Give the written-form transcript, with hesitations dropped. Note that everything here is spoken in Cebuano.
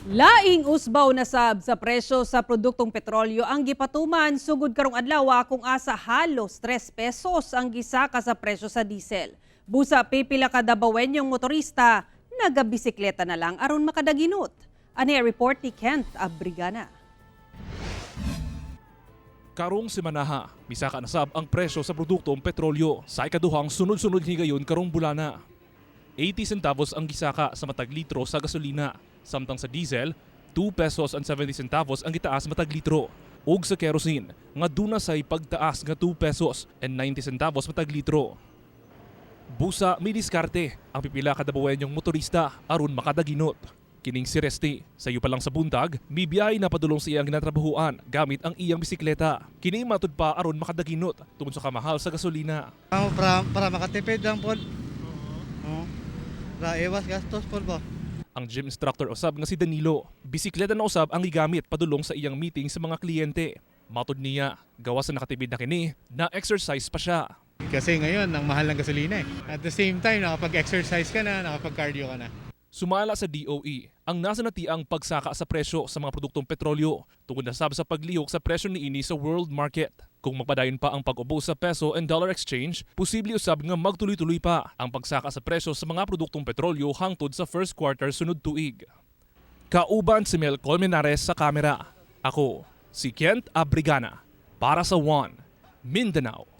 Laing usbaw na sab sa presyo sa produktong petrolyo ang gipatuman sugod karong adlaw kung asa halos 3 pesos ang gisaka sa presyo sa diesel. Busa pipila ka Dabawenyong motorista nagabisikleta na lang aron makadaginot. Ani ang report ni Kent Abrigana. Karong semanaha, misaka na sab ang presyo sa produktong petrolyo sa ikaduhang sunod-sunod higayon karong bulana. 80 centavos ang gisaka sa matag litro sa gasolina, samtang sa diesel, 2 pesos and 70 centavos ang gitaas matag litro. Ug sa kerosene, nga duna say pagtaas nga 2 pesos and 90 centavos matag litro. Busa may diskarte ang pipila ka Dabawenyong motorista aron makadaginot. Kining si Resti, sayo pa lang sa buntag, mibiyahe na padulong sa iyang ginatrabahuan gamit ang iyang bisikleta. Kini matud pa aron makadaginot tungod sa kamahal sa gasolina. Ah, para makatipid lang po. Oo. Para iwas gastos po ba? Ang gym instructor usab nga si Danilo, bisikleta na usab ang gigamit padulong sa iyang meeting sa mga kliyente. Matud niya, gawas sa nakatipid na kini, na exercise pa siya. Kasi ngayon, ang mahal ng gasolina eh. At the same time, nakapag-exercise ka na, nakapag-cardio ka na. Sumala sa DOE ang nasa natiang pagsaka sa presyo sa mga produktong petrolyo tungod na sab sa paglihok sa presyo niini sa world market. Kung magpadayon pa ang pag-ubo sa peso and dollar exchange, posible usab nga magtuloy-tuloy pa ang pagsaka sa presyo sa mga produktong petrolyo hangtod sa first quarter sunod tuig. Kauban si Mel Colmenares sa kamera. Ako, si Kent Abrigana para sa One Mindanao.